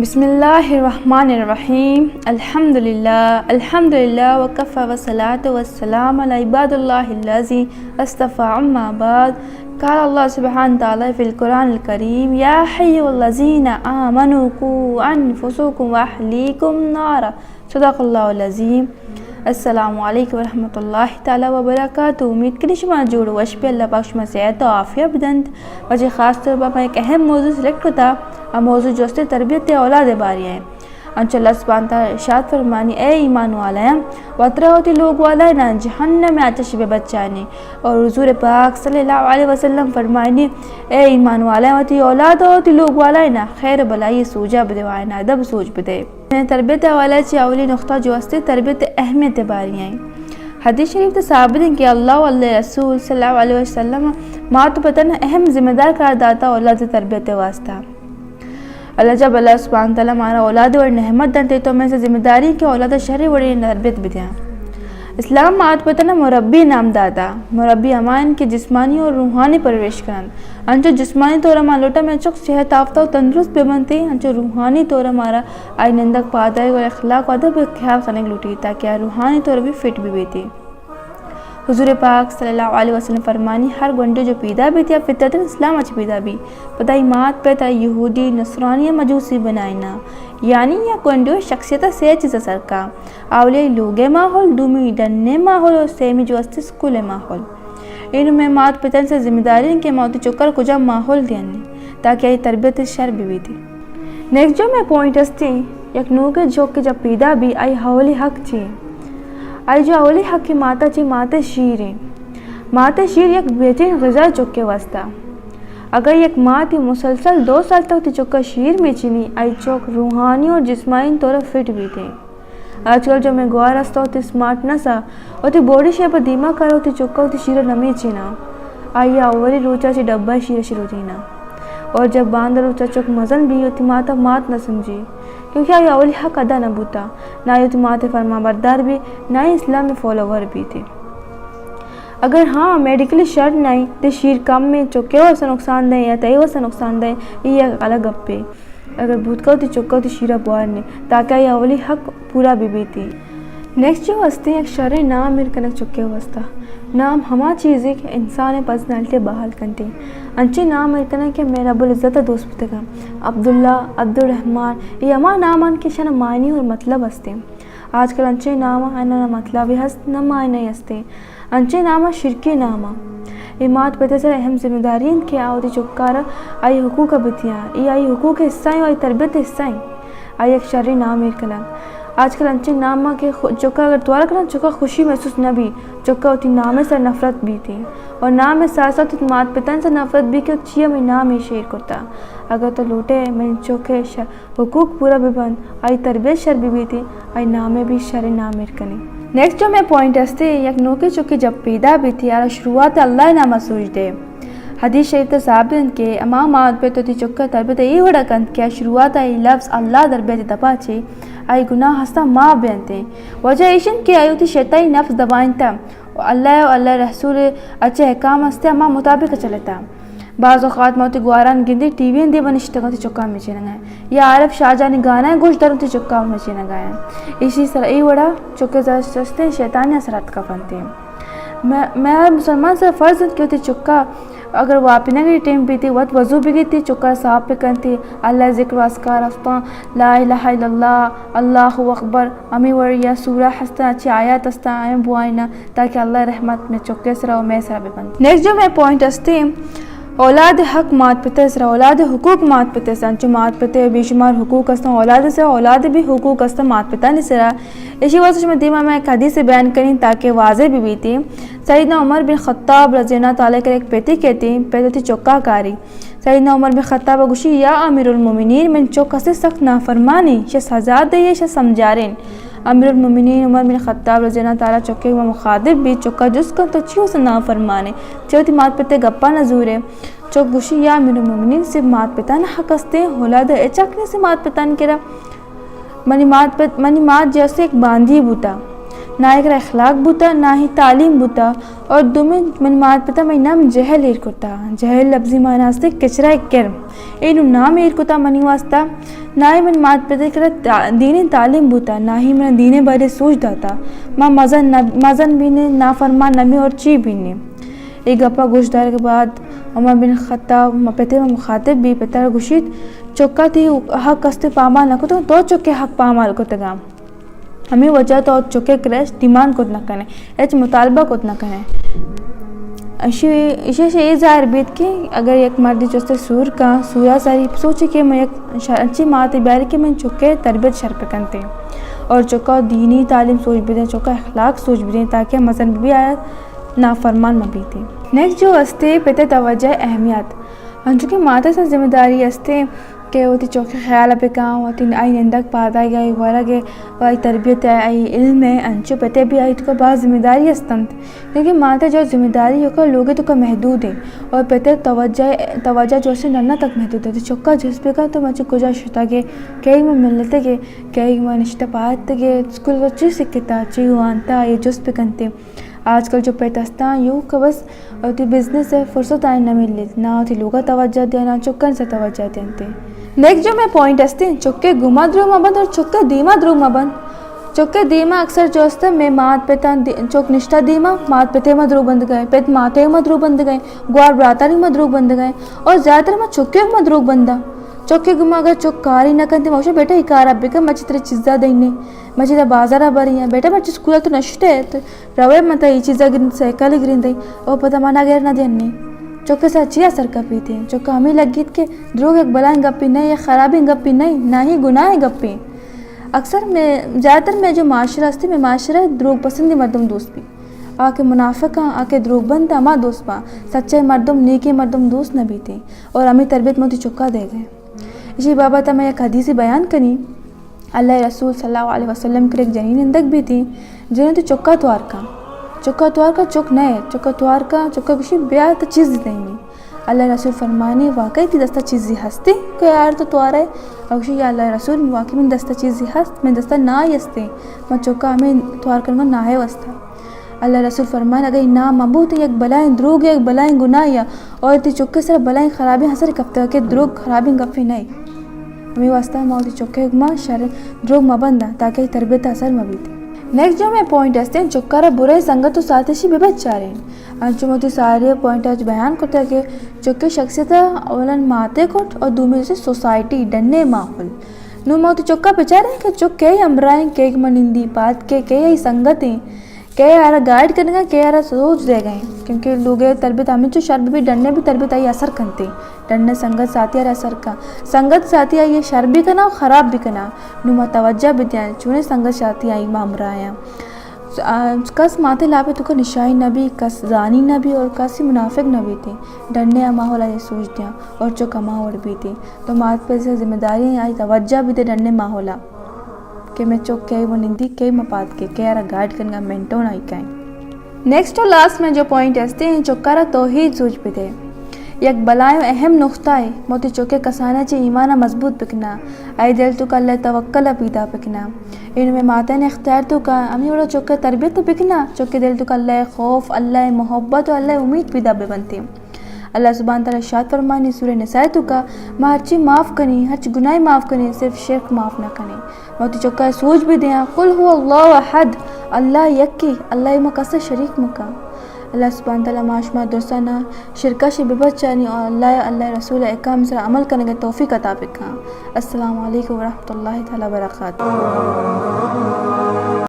بسم الله الرحمن الرحيم. الحمد لله، الحمد لله وكفى والصلاة والسلام على عباد الله الذي اصطفى، أما بعد. قال الله سبحانه وتعالى في القرآن الكريم: يا أيها الذين آمنوا قوا أنفسكم وأهليكم نارا. صدق الله العظيم. السلام علیکم ورحمۃ اللہ تعالی وبرکاتہ. امید کنی شما جوڑ وش بے، اللہ پاک شما صحت و عافیہ بدنت. واجہ خاص طور پر میں ایک اہم موضوع سلیکٹ کتا، آ موضوع جو استے تربیت اولاد باری ہے. انچو اللہ سبحانہ تعالی ارشاد فرمانی: اے ایمان والایاں، وترا وتی لوگ والایاں جہنم آتش بے بچانی. اور حضور پاک صلی اللہ علیہ وسلم فرمانی: اے ایمان والایاں، وتی اولاد و وتی لوگ والایاں خیر بلائی سوجا بدے، وایاں ادب سوج بدے. تربیت حوالہ چی اولی نقطہ جو استے تربیت اہمیت باری ہیں. حدیث شریف تے ثابت ہیں کہ اللہ و اللہ رسول صلی اللہ علیہ وسلم مات و پتن اہم ذمہ دار قرار داتا اولاد تربیت واسطہ. اللہ جب اللہ سبحانہ تعالی مارا اولاد وڑ نعمت دنتے تو میں سے ذمہ داری کہ اولاد شر وڑی تربیت بدیاں. اسلام مات پتن مربی نام داتا. مربی ہمائن کہ جسمانی اور روحانی پرورش کنند. انچو جسمانی طور ما لوٹا میں چک صحت آفتہ و تندرست بے بنتے، انچو روحانی طور مارا آئی نندگ پادائگ و اخلاق و ادب خیال کنگ لوٹی تاکہ آ روحانی طور بھی فٹ بھی بیتی. حضور پاک صلی اللہ علیہ وسلم فرمانی: ہر گونڈے جو پیدا بیتی یا فطرت اسلام اچ پیدا بی، پدا ای مات پت آئی یہودی، نصرانی یا مجوسی بنائینا. یعنی یا گونڈے شخصیت سے چیز اثر کا. اولی لوگ ماحول، دومی ڈنے ماحول اور سیمی جو است اسکول ماحول. اینو میں مات پتن سے ذمہ داری ہیں کہ ما وتی چکر کجا ماحول دیانی تاکہ آئی تربیت شر بی بیتی. نیکسٹ جو میں پوائنٹ استی، یک نوکے چوکے جب پیدا بی آئی اولی حق چی؟ آئی جو اولی حق ماتا چی ماتے شیر ہیں. ماتے شیر یک بہترین غذا چکے واسطہ. اگر یک ماتی مسلسل دو سال تک تی چکا شیر میچینی، آئی چوک روحانی اور جسمانی طور فٹ بیتے. آج کل جو میں گوار استا وتی سمارٹ نسا، وتی باڈی شیپ دیما کارا وتی چکا وتی شیرا نمیچینا. آئی اولی روچا چی ڈبہ شیر شروع دینا. اور جب باند روچا چک مزن بی وتی ماتا مات نہ سمجھی، کیونکہ آئی اولی حق ادا نہ بوتا، نہ آئی وتی مات فرما بردار بی، نہ ہی اسلام فالوور بیتے. اگر ہاں میڈیکلی شر نہیں تے شیر کم میں چکے واسطہ نقصان دہ یا تئی واسطہ نقصان دہ، یہ الگ گپے. اگر بوتکا وتی چکا وتی شیرا بوار نے تاکہ آئی اولی حق پورا بی بیتی. نیکسٹ جو ہستے یک شریں نام ایر کنگ چکے واسطہ. نام ہما چیزے کہ انسان پرسنالٹی بحال کنتے. انچے نام ایر کنگ کہ میں رب العزت دوست بتگا. عبداللہ، عبدالرحمن، یہ ہما نام ان کہ شن معنی اور مطلب ہستے. آج کل انچے نام اننا مطلب ہست نہ معنی ہستے. انچیں نام ء شرکی نام ء. اے مات پت ء سر اہم ذمہ داری انت کہ آ وتی چکار ء آئی حقوق ء بتیاں. اے آئی حقوق ء حصہ انت و آئی تربیت ء حصہ انت. آئی یک شریں نام ایر کنگ. آج کل انچیں نام ء کہ خو-، چکا اگر توار کنن چکا خوشی محسوس نہ بی، چکا وتی نام ء سر نفرت بیتی. اور نام ء ساتھ ساتھ وتی مات پتن سر نفرت بی کہ چیا منی نام ایش ایر کرتا. اگر تو لوٹے منی چک ء ش-، حقوق پورا بہ بنت، آئی تربیت شر بہ بیت، آئی نام ء بھی شریں نام ایر کنی. نیکسٹ جو میں پوائنٹ ہستے، یک نوکے چکے جب پیدا بیت، آرا شروعات اللہ ء نام ء سوج دے. حدیث شریف تو ثابت انت کہ اما مات پت وتی چک ء تربیت ء اے وڑا کنت کہ آ شروعات ء اے لفظ اللہ در بیت دپا چے، آئی گناہ ہستاں معاف بینت. وجہ ایش انت کہ آئی وتی شیطانی نفس دبائینتا و اللہ و اللہ رسول اچے احکام ہستے ہما مطابق چلتا. بعض اوقات ما وتی گواران گندیں ٹی وی ء دیما نشتگ انت، وتی چکاں مچینگ ء یا عارف شاہ جانی گانا ء گوش دار انت، وتی چکاں مچینگ ء انت. ایشی سر ء اے وڑا چک ء زر شستیں شیطانی اثرات کپ انت. مئے، مئے ہر مسلمان سر فرض انت کہ وتی چکا اگر واپینگ ء ٹیم بیت وت وضو بگیت، چکا صاف بکنت، اللہ ء ذکر و اذکار ہفتاں، لا الہ الا اللہ، اللہ اکبر، ہمے وڑ یا سورہ ہستاں، اچھی آیات ہستاں، آیاں بوائنا. تاکہ اللہ رحمت مئے چکے سرا و مئے سرا بہ بنت. نیکسٹ جو مئے پوائنٹ ہستے، اولاد حق مات پتہ سرا، اولاد حقوق مات پتہ سرا، انچو مات پتہ بے شمار حقوق ہستن اولاد سرا، اولاد بھی حقوق ہستن مات پتانی سرا. ایشی واسطہ شما دیما میں ایک حدیث بیان کریں تاکہ واضح بھی بیتی. سیدنا عمر بن خطاب رضی اللہ تعالی عنہ ایک پیتی کہتی، پیتی چکا کاری. سیدنا عمر بن خطاب ء گوشی، یا امیر المومنین، من چک ہستے سخت نافرمانی، شہ سزا دئیے، شہ سمجارین. امیر المومنین عمر بن خطاب رضی اللہ تعالی چکے ما مخاطب بی، چکا جست کن تو چی ہستے نافرمانے؟ چہ وتی مات پتے گپا نہ زورے؟ چک گوشی، یا امیر المومنین، صرف مات پتان حق ہستے، اولاد ء ہچ حق نیستے مات پتان کرا. منی مات پت، منی مات جیسے ایک باندی بوتا، نہ ایک را اخلاق بوتا، نہ ہی تعلیم بوتا. اور دومی منی مات پتا منی نام جہل ایر کتا. جہل لفظی معنی ہستے کچرا کرم. اینو نام ایر کتا منی واسطہ. نہ ہی من مات پت ءِ کرا تا-، دینی تعلیم بوتا، نہ ہی من دین ءِ بارے سوچ داتا۔ ما مزن نہ، مزن بینے، نافرمان نہ بی اور چی بینے۔ اے گپا گوش دارگ بعد عمر بن خطاب ما پتے ما مخاطب بی، پتر گوشیت، چکا تی حق استے پامال نہ کتو، تو چکے حق پامال کتگا۔ ہمے وجہ تو چکے کرا ہچ ڈیمانڈ کت نہ کنے، ہچ مطالبہ کت نہ کنے۔ اشی، اشی سے اے ظاہر بیت کہ اگر یک مردی چستے سور کا، سورا ساری سوچے کہ من یک شر-، انچی ماتے بیاری کہ من چکے تربیت شر پکنتے اور چکا دینی تعلیم سوچ بدیں، چکا اخلاق سوچ بدیں تاکہ مزن بی آیا نافرمان مہ بیتے۔ نیکسٹ جو استے پتے توجہ اہمیت، انچو کہ ماتے سا ذمہ داری استے کہ وتی چوکے خیال ءَ بکن، وتی آئی نندگ پادگ ءَ، آئی ورگ ءَ، آئی تربیت ءَ، آئی علم ءَ، انچو پتے بھی آئی توکا باز ذمہ داری است انت۔ کیونکہ مات ءِ جو ذمہ داری یوکا لوگ ءِ توکا محدود انت اور پتے توجہ، توجہ جو استے ڈنا تک محدود انت۔ چکا جست بکن تو مرچی کجا شتگ ئے، کئی ما ملتگ ئے، کئی ما نشتہ پاتگ ئے، اسکول ءَ چی سکتا، چی وانتا، اے جست بکنتے۔ آج کل جو پت استاں، یوک بس وتی بزنس ءِ فرصت آئی نہ ملیت، نہ وتی لوگ ءَ توجہ دیاں، نہ چکانی سر توجہ دینتے۔ نیکسٹ جو مئے پوائنٹ استیں، چکے گما دروگ مہ بند اور چکے دیما دروگ مہ بند۔ چکے دیما اکثر جو استیں، مئے مات پتاں دی-، چک نشتہ دیما، مات پتے ما دروگ بندگائیں، پت ماتے ما دروگ بندگائیں، گوار براتانی ما دروگ بندگائیں اور زیادہ تر ما چکے ما دروگ بنداں۔ چکے گما اگر چک کاری نہ کنتے، ما گوشاں، بیٹا، اے کار ءَ بکن، مرچی ترا چیزا دینے، مرچی ترا بازار ءَ بریں، بیٹا، مرچی اسکول ءَ تو نشتہ ئے، تو روئے متا اے چیزا گرن، سائیکل گرن دئی، او پدا منا غیر نہ دینی۔ چکے سر چی اثر کپیت؟ چکا ہمیں لگیت کہ دروگ یک بلائیں گپے نہ، یک خرابیں گپے نہ، نہ ہی گناہیں گپے۔ اکثر میں، زیادہ تر میں جو معاشرہ استے، میں معاشرہ دروگ پسندی مردم دوست بی۔ آ کہ منافق آں، آ کہ دروگ بند آں، ہما دوست باں۔ سچے مردم، نیکیں مردم دوست نہ بیتے۔ اور ہمیں تربیت موتی چکا دے گئے۔ اسی بابت میں یک حدیثی بیان کنی۔ اللہ رسول صلی اللہ علیہ وسلم کرا یک جنین نندگ بیتی، جنین تو چکا توار کن، چکا توار کن، چک نئے، چکا توار کن، چکا گوشی، بیا تو چیز دینی۔ اللہ رسول فرمانی، واقعی تی دستا چیزی ہستی کہ یار تو توارے؟ او گوشی، یا اللہ رسول، واقعی من دستا چیزی ہست، من دستا نائی ہستی، من چکا ہمیں توار کنگا ناہے واسطہ۔ اللہ رسول فرمائن، اگہ اے نام مبوت، یک بلائیں دروگ، یک بلائیں گناہ یا، اور تی چکے سر بلائیں خرابیں اثر کپتگ کہ دروگ خرابیں گپے نئے۔ ہمیں واسطہ ما وتی چکے ما شر دروگ مبنداں تاکہ اے تربیت اثر مبیت۔ نیکسٹ جو میں پوائنٹ ہستیں، چکارا برے سنگت و ساتشی ببچاریں۔ انچو ما وتی سارے پوائنٹ اج بیان کرتا کہ چکے شخصیت اولاً ماتے کٹ اور دومی سے سوسائٹی ڈنے ماحول۔ نو ما وتی چکا بچاریں کہ چک کئی ہمراہیں، کئی ما نندی پاد کے، کئی ای سنگتیں۔ کہ آرا گائیڈ کنگا، کہ آرا سوج دیگا ایں، کیونکہ لوگے تربیت ہمینچو شر بی، ڈنّے بھی تربیت آئی اثر کنتے، ڈنّے سنگت ساتھی آرا اثر کا، سنگت ساتھی آئی شر بھی کنا، خراب بھی کنا، نو ما توجہ بھی دیاں، چونے سنگت ساتھی آئی ما ہمراہ آں۔ آ، کس ماتے لاپے توکا نشائی نہ بی، کس زانی نہ بی اور کس منافق نہ بیتے، ڈنّے ہما ماحول آئی سوج دیاں اور چک ہما وڑ بیتے، تو مات پہ ذمہ داری آئی توجہ بھی دے ڈنّے ماحولا۔ کہ میں چک کئی و نندی، کئی مپاد کے، کئی آرا گائیڈ کنگا مینٹون آئی کائیں۔ نیکسٹ اور لاسٹ میں جو پوائنٹ ہستے ہیں، چکارا توحید سوچ پہ دے۔ یک بلائیں و اہم نقطہ ہے، موتی چکے کسانا چے ایمانا مضبوط بکنا، اے دل توکا اللہ توکل پیدا بکنا۔ اینو میں ماتین اختیار توکا، ہمیں وڑا چکے تربیت بکنا، چکے دل توکا اللہ خوف، اللہ محبت و اللہ امید پیدا ببنتے۔ اللہ سبحانہ تعالی ارشاد فرمانی سورہ نساء توکا، ما ہرچی معاف کنی، ہرچی گناہ معاف کنی، صرف شرک معاف نہ کنی۔ ما وتی چکا سوج بھی دیاں، قل هو الله احد، اللہ یکی، اللہ ما کسا شریک مکا۔ اللہ سبحانہ تعالی ما شما درستانا شرکا شی ببچانی اور اللہ، اللہ رسول احکام سرا عمل کنگے توفیق عطا بکا۔ السلام علیکم ورحمۃ اللہ تعالی وبرکاتہ۔